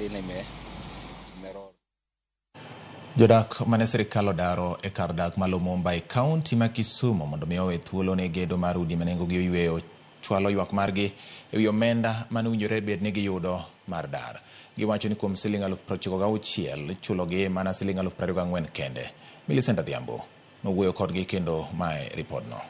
matin imeroro. Jodak mane sirikal odaro e kar dak ma Lumumba e kaunti ma Kisumu mondo mi owe thuolo ne gedo mar udi ma nengogi oyweyo chwalo ywak margi e wi omenda mane owinjore bed ni giyudo mar dar. Giwacho ni kuom siling 96,000 ichulogi mana siling 24,000 kende. Millicent Adhiambo nowuoyo kodgi kendo mae ripodno.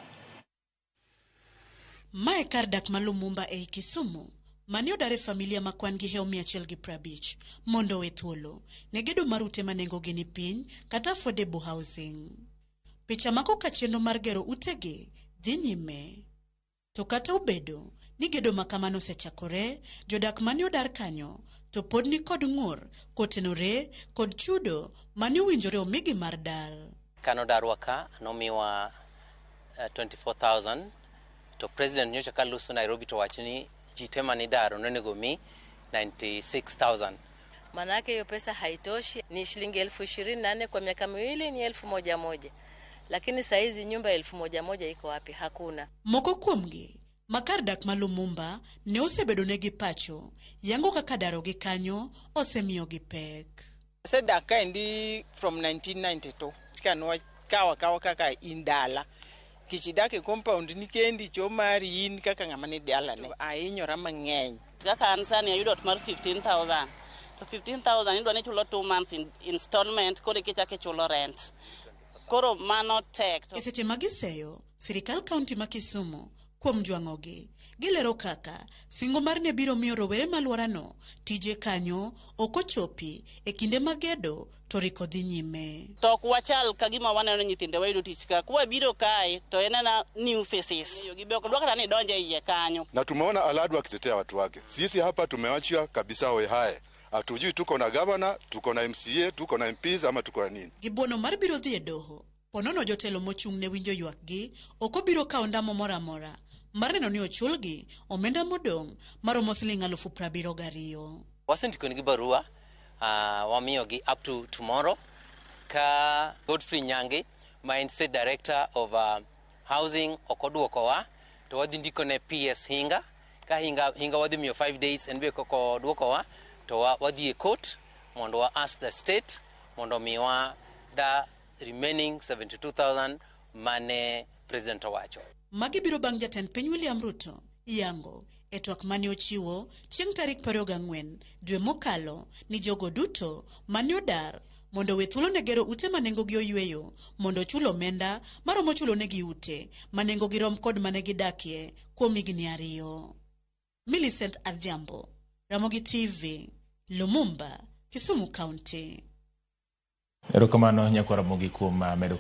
Mae kar dak ma Lumumba ei Kisumu mane odar e familia ma kwan gi hewo 150 mondo owe thuolo ne gedo mar ute ma nengogi ni piny kata affordable housing. Picha mako ka chenro mar gero utegi dhi nyime. To kata obedo ni gedo ma kamano osechakore, jodak mane odar kanyo to pod ni kod ng'ur kotenore kod chudo mane owinjore omigi mar dar. Kanodarwa ka nomiwa 24,000 to president nyocha ka loso Nairobi to wacho ni ji te mane idaro nonego mi 96,000. Manake hiyo pesa haitoshi, ni shilingi 24,000 kwa miaka 2 ni 1,000, lakini saa hizi nyumba 1,000 iko wapi? Hakuna. Moko kuomgi ma kar dak ma Lumumba ne osebedo negi pacho yango kaka darogi kanyo osemiyogi pek. Asedak kaendi from 1992 ka kawo akawa kaka in dala kech idak e compound ni kendi cho mari in kaka ng'ama ni dalane ahinyora mang'eny. Kaka an sani ayudo ot mar 15,000 to 15,000 idwa ni ichulo 2 months in installment koro ikichako ichulo rent koro mano tek. E seche ma giseyo sirikal kaunti ma Kisumu kuom jwang'ogi, gilero kaka singo mar ne biro miyo rowere ma alworano tije kanyo ok ochopi e kinde ma gedo to riko dhi nyime. To ok wachal ka gima waneno nyithindewa yudo tich ka kwabiro kae to en ena new faces gibe ok dwa kata ni donjo e iye kanyo. Na tumeona Aladwa akitetea watu wake. Sisi hapa tumewachwa kabisa hohehahe, hatujui tuko na gavana, tuko na MCA, tuko na MPs ama tuko na nini. Gibuono mar biro dhi e doho ponono jotelo mochung' ne winjo ywakgi ok obiro kawo ndamo moro amora mar neno ni ochulgi omenda modong' maromo siling 72,000. Wasendikonegi barua wamiyogi up to tomorrow ka Godfrey Nyangi ma en state director of housing ok oduokowa to wadhi ndiko ne PS Hinga ka Hinga, Hinga wadhi miyo 5 days en be kok oduokowa to wadhi e court mondo wa ask the state mondo omiwa the remaining 72,000 mane president owacho. Magi biro bang' jatend piny William Ruto yango e twak mane ochiwo chieng' tarik 24 dwe mokalo ni jogo duto mane odar mondo owe thuolo ne gero ute ma nengogi oyweyo mondo ochul omenda maromo chulo negi ute ma nengogi rom kod mane gidakie kuom higni 2. Millicent Adhiambo, Ramogi TV, Lumumba, Kisumu County. Erokamano nyakwar Ramogi kuom medo